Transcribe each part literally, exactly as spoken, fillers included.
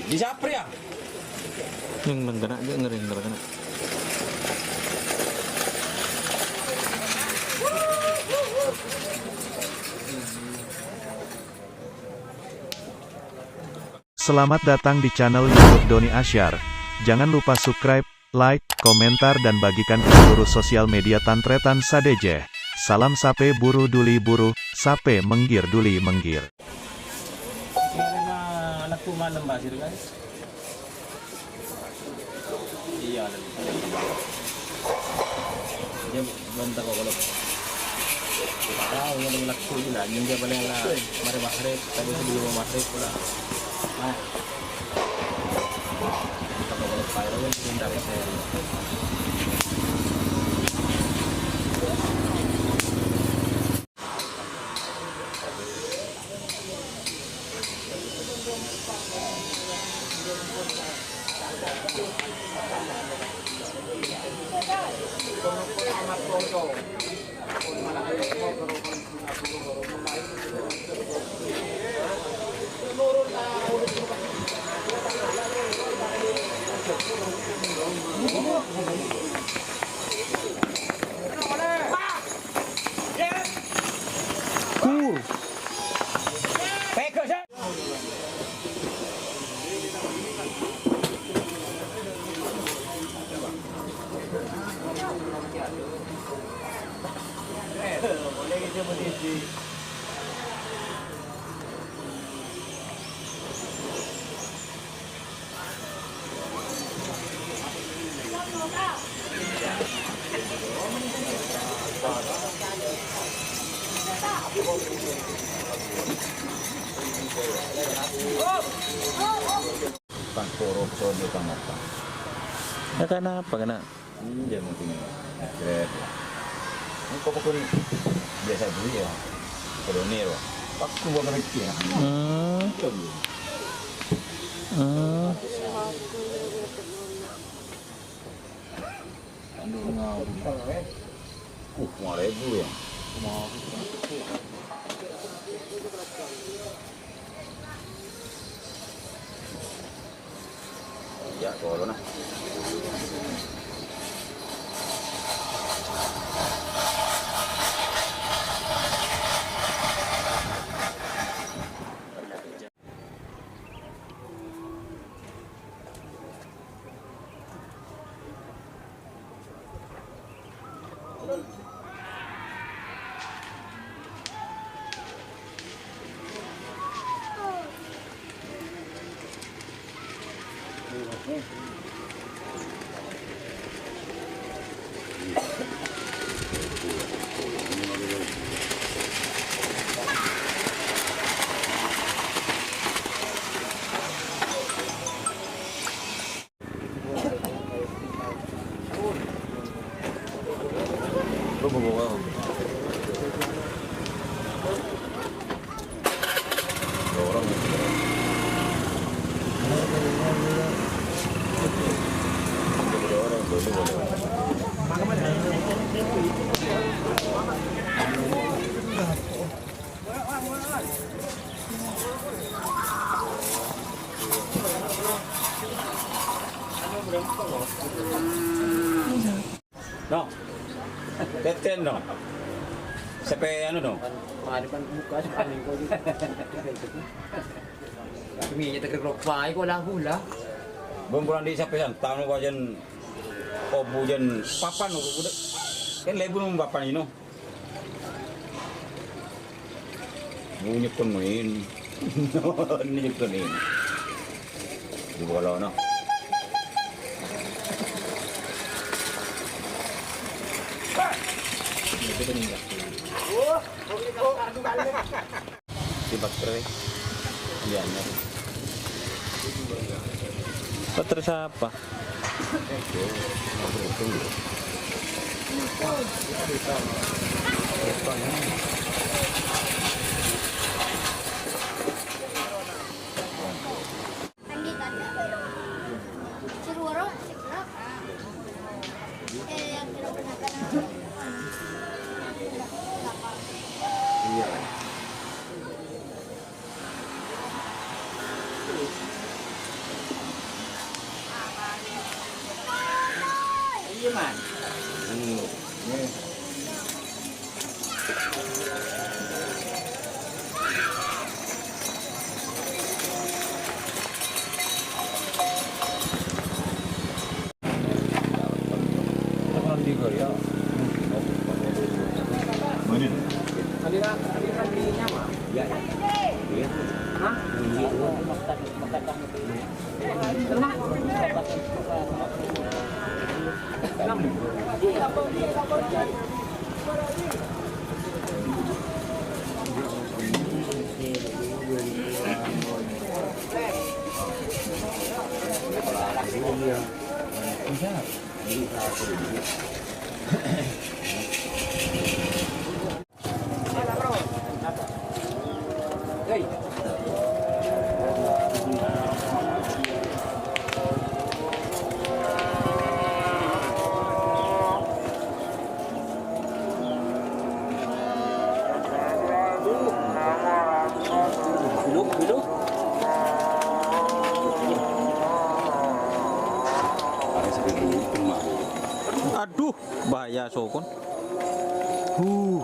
Di Sapri, ya? Yang nengkana aja ngeri nengkana. Selamat datang di channel YouTube Doni Asyar. Jangan lupa subscribe, like, komentar, dan bagikan ke seluruh sosial media tan-trètan sadhâjâ. Salam sapè buru duli buru, sapè mèngghir duli mèngghir. Kira-kira lagu malem, Pak Sir, kan? Iya, lagu. Dia belum tahu kalau tahu yang lagu ini lah, ini dia paling lah, mari maghrib, tadi sebelum maghrib pula. Nah, tahu kalau Pak Sir kan belum tahu saya. Kur. Kan korupsi dia kan apa? Ya, kenapa kena? Iya, mungkin ya. Akhirnya, ini kok bukan biasa dulu ya. Kolonel. Waktu gua kerja. Hmm. Iya, Bu. Hmm. Anu, ngabur. Uh, lima ribu ya. Ya, tolong nah. No. Teten, no. Sampai anu, no. Mari pan buka, sampai ning kok. Kami ya teker ropa, kok lagu lah. Bung kurang di sampai santang, no, wajan obu jan papan, no, kudu. Kan lebu, no, papan ini, no. Bunyi penuhin. Bunyi penuhin. Di bawah, no. Itu peninggal. Di bakteri. Iya, iya. Bakteri siapa? Aduh, bahaya sokon. Huh.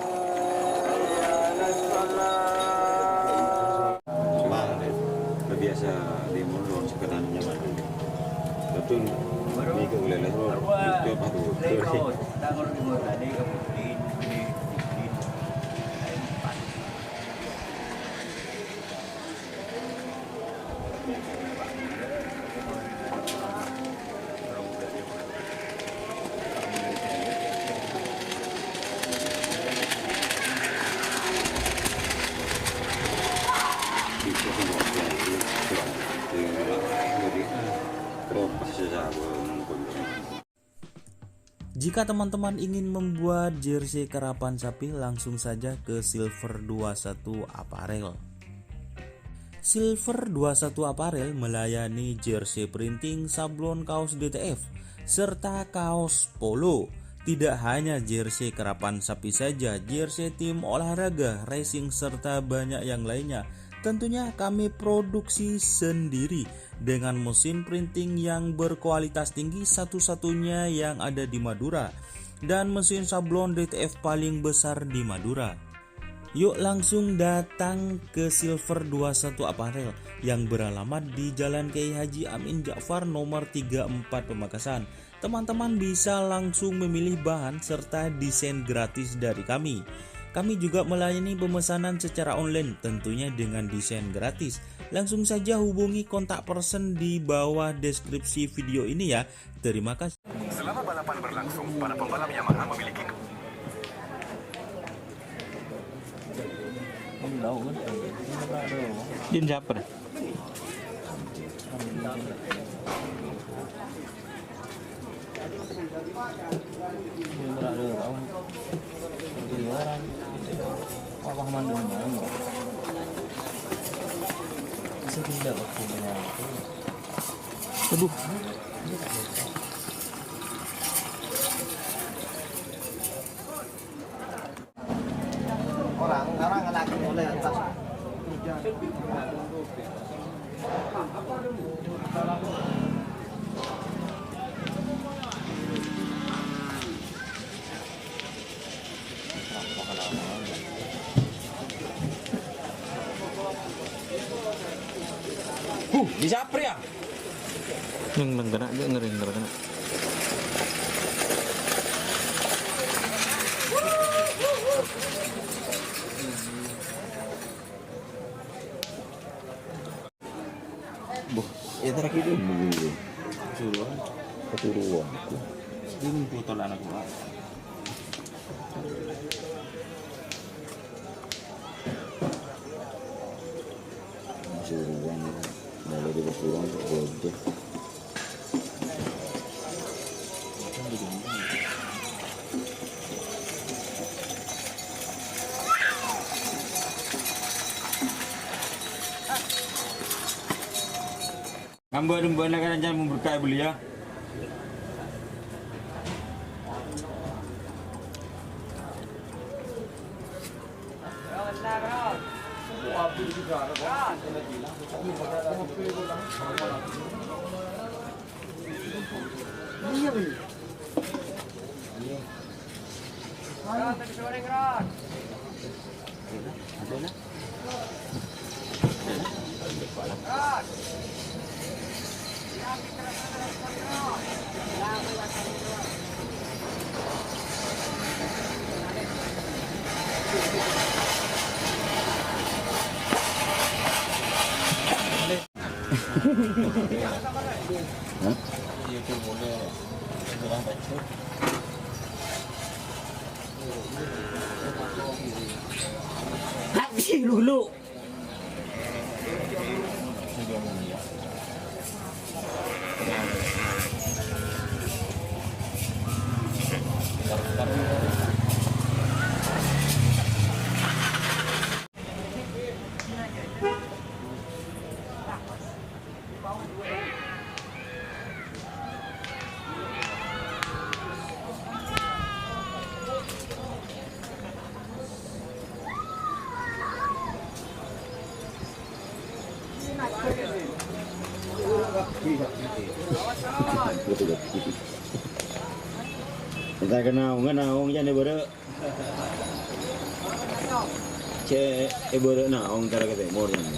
Wah, biasa di mulut sekedar nyaman. Betul. Ini ke wilayah. Itu apa tuh? Jika teman-teman ingin membuat jersey karapan sapi, langsung saja ke Silver dua satu Apparel. Silver dua satu Apparel melayani jersey printing, sablon kaos D T F, serta kaos polo. Tidak hanya jersey karapan sapi saja, jersey tim olahraga, racing, serta banyak yang lainnya. Tentunya kami produksi sendiri dengan mesin printing yang berkualitas tinggi, satu-satunya yang ada di Madura, dan mesin sablon D T F paling besar di Madura. Yuk langsung datang ke Silver dua satu Apparel yang beralamat di Jalan Kiai Haji Amin Ja'far nomor tiga empat Pamekasan. Teman-teman bisa langsung memilih bahan serta desain gratis dari kami. Kami juga melayani pemesanan secara online, tentunya dengan desain gratis. Langsung saja hubungi kontak person di bawah deskripsi video ini ya. Terima kasih. Selama balapan berlangsung, para pembalap Yamaha memiliki Din siapa nih? Aduh. Orang, orang lagi oleh atas. Huh, bisa apa ya? Neng, neng, kena, neng, neng, kena, kena. Boh, ya terakhir itu. Suruh. Keturuan. Ini foto anak gua. Pasuruan, mulai dari Pasuruan ke Bojo. Ngambek-ngambek anak kanca memberkahi beliau. Hah? Kasih dulu. Entar ka naongan, naong jâ' nè bârâ'. Cè' è bârâ' naong entar ka tèmor jâ'.